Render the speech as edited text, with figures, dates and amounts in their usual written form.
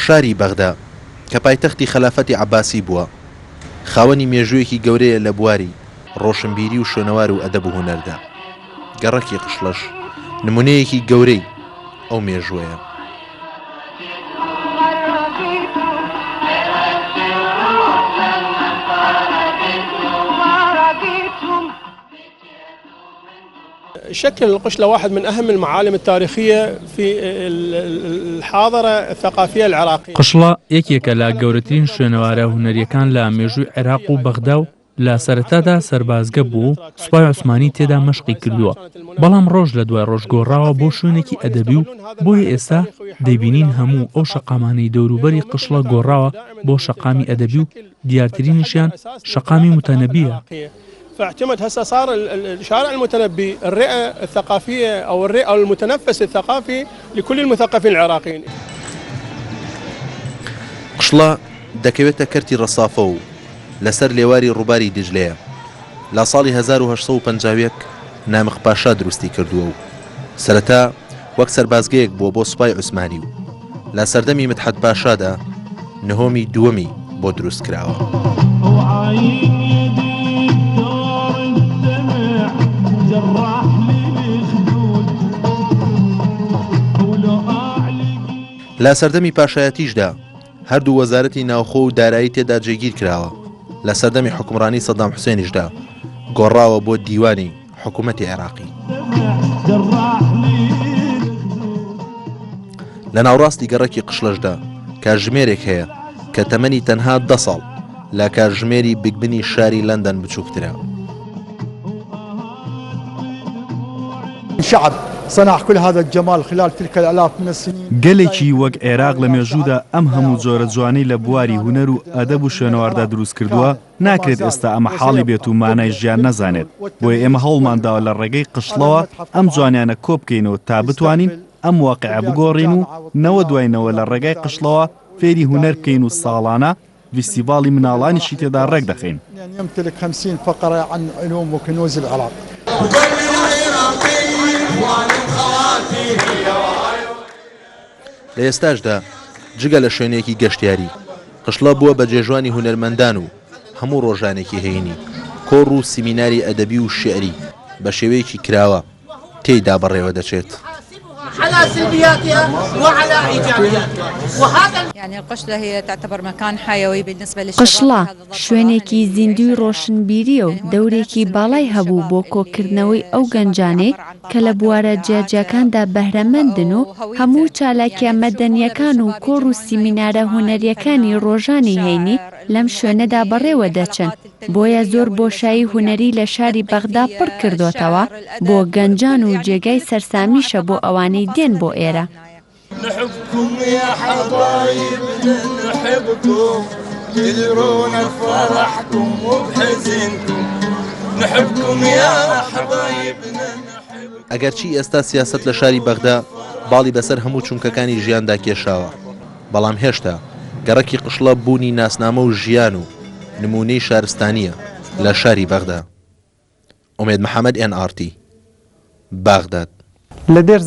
شاری بەغدا کە پایتەختی خەلافەتی عەباسی بووە، خاوەنی مێژوویەکی گەورەیە لە بواری ڕۆشنبیری و شوێنەوار و ئەدەب و هونەردا. گەڕەکی قشڵەش نموونەیەکی گەورەی ئەو مێژووەیە. شكل القشلة واحد من أهم المعالم التاريخية في الحاضرة الثقافية العراقية. قشڵە یەکێکە لە گەورەترین شوێنەوارە هونەرییەکان لە مێژووی عێراق و بەغدا و لە سەرەتادا سەربازگە بوو و سوپای عوسمانی تێدا مەشقی کردووە، بەڵام ڕۆژ لە دوای ڕۆژ گۆڕاوە بۆ شوێنێکی ئەدەبی و بۆیە ئێستا دەیبینین هەموو ئەو شەقامانەی دەوروبەری قشڵە گۆڕاوە بۆ شەقامی ئەدەبی و دیارترینیشیان شەقامی موتەنەبییە. فاعتمد هسه صار شارع المتنبي الرئة الثقافية أو الرئة أو المتنفس الثقافي لكل المثقفين العراقيين. قشڵە دەکەوێتە کەرتی ڕەسافە و لەسەر لێواری ڕووباری دیجلەیە. لە ساڵی 1851 نامق پاشا دروستی کردووە و سەرەتا وەک سەربازگەیەک بووە بۆ سوپای عوسمانی و لە سەردەمی مدحەت پاشادا نهۆمی دووەمی بۆ دروست کراوە. لە سەردەمی پاشایەتیشدا هەردوو وەزارەتی ناوخۆ و دارایی تێدا جێگیر کراوە، لە سەردەمی حوکمڕانی سەدام حوسێنیشدا گۆڕاوە بۆ دیوانی حکوومەتی عێراقی. لە ناوڕاستی گەڕەکی قشڵەشدا کاتژمێرێک هەیە کە تەمەنی تەنها دە ساڵ لە کاتژمێری بیگبنی شاری لەندەن بچووکترە. شعب صنع كل هذا الجمال خلال تلك الآلاف من السنين. گەلێکی وەک عێراق لە مێژوودا ئەم هەموو جۆرە جوانەی لە بواری هونەر و ئەدەب و شوێنەواردا دروست کردووە، ناکرێت ئێستا ئەمە حاڵی بێت و مانای ژیان نەزانێت، بۆیە ئێمە هەوڵمانداوە لە ڕێگەی قشڵەوە ئەم جوانیانە کۆبکەینەوە تا بتوانین ئەم واقیعە بگۆڕین و نەوە دوای نەوە لە ڕێگای قشڵەوە فێری هونەر بکەین و ساڵانە ڤیستیڤاڵی مناڵانیشی تێدا ڕێکدەخەین. لە ئێستاشدا جگە لە شوێنێکی گەشتیاری، قشڵە بووە بە جێژوانی هونەرمەندان و هەموو ڕۆژانێکی هەینی کۆڕ و سیمیناری ئەدەبی و شیعری بە شێوەیەکی کراوە تێیدا بەڕێوە دەچێت. قشڵە شوێنێکی زیندووی ڕۆشنبیرییە و دەورێکی باڵای هەبوو بۆ کۆکردنەوەی ئەو گەنجانەی کە لە بوارە جیاجیاکاندا بەهرەمەندن و هەموو چالاکییە مەدەنییەکان و کۆڕ و سیمینارە هونەرییەکانی ڕۆژانی هەینی لەم شوێنەدا بەڕێوە دەچن، بۆیە زۆر بۆشایی هونەری لە شاری بەغدا پڕ کردۆتەوە بۆ گەنجان و جێگای سەرسامیشە بۆ ئەوانەی دێن بۆ ئێرە. ئەگەرچی ئێستا سیاسەت لە شاری بەغدا باڵی بەسەر هەموو چونکەکانی ژیاندا کێشاوە، بەڵام هێشتا گەڕەکی قشڵە بوونی ناسنامە و ژیان و نموونەی شارستانییە لە شاری بەغدا. ئومێد محەمەد ئێن ئاڕ تی، باغداد. لە دێر.